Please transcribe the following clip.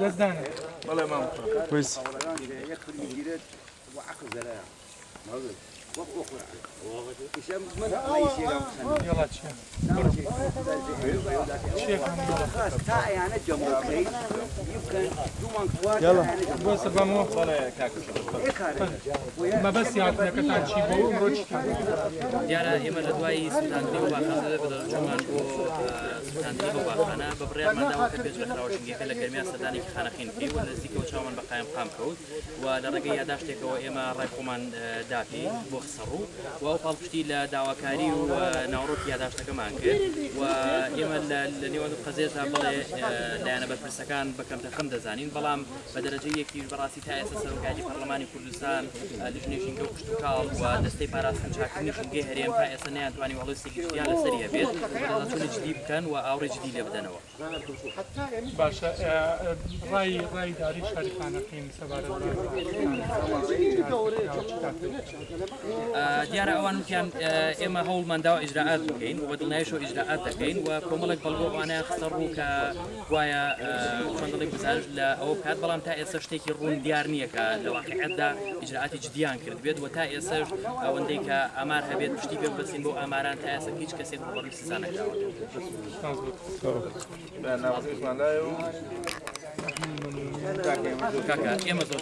دەستدانە. یەڵا چیە؟ بۆ سەبەمەوە مەبەستی هاتنەکەتان چی بوو ئەمڕۆ چیتان دیارە ئێمە لە دوای سوتاندنی ئەو باخانە بەدەرچوومان بۆ سوتاندنی ئەو باخانە بە بڕیارمان داوە کە پێش ڕێکخراوە ژینگەکە لە گەرمیان سەردانێکی خانەقین بکەین و لە نزیکەوە چاومان بە قایمقام کەوت و لە ڕێگەی یاداشتێکەوە ئێمە ڕای خۆمان دا پێی بۆ خستەڕوو و ئەو پاڵپشتی لە داواکاری و ناوەڕۆکی یاداشتەکەمان کرد و ئێمە لە نێوان دوو قەزێشدا بەڵێ لایەنە بەرپرسەکان بە کەمتەرخەم دەزانین، بەڵام بە دەرەجەی یەکیش بەڕاستی تا ئێستا سەرۆکایەتی پەرلەمانی کوردستان، لیژنەی ژینگە و کشتوکاڵ و دەستەی پاراستن چاککردنی ژینگەی هەرێم تا ئێستا نەیانتوانی هەڵوێستێکی جدیان لەسەری هەبێت و بەدواداچوونی جدی بکەن و ئاوڕی جدی لێ بدەنەوە. باشە ڕای ڕای ئیدارەی شاری خانەقین سەبارەت بە دیارە ئەوان وتیان ئێمە هەوڵمان داوە ئیجرائات بکەین و بە دڵنیاییشەوە ئیجرائات دەکەین و کۆمەڵێک بەڵگە ئەوانیان خستە ڕوو کە گوایە چۆن دەڵێ گوزارش لە ئەوە بکات، بەڵام تا ئێستا شتێکی ڕوون دیار نییە کە لە واقیعەتدا ئیجرائاتی جدیان کردبێت و تا ئێستاش ئەوەندەی کە ئامار هەبێت پشتی پێ ببەستین بەو ئاماران تا ئێستا هیچ کەسێک ڕووبەڕووی سزا نەکراوەتەوە. کاکە ئێمە زۆر.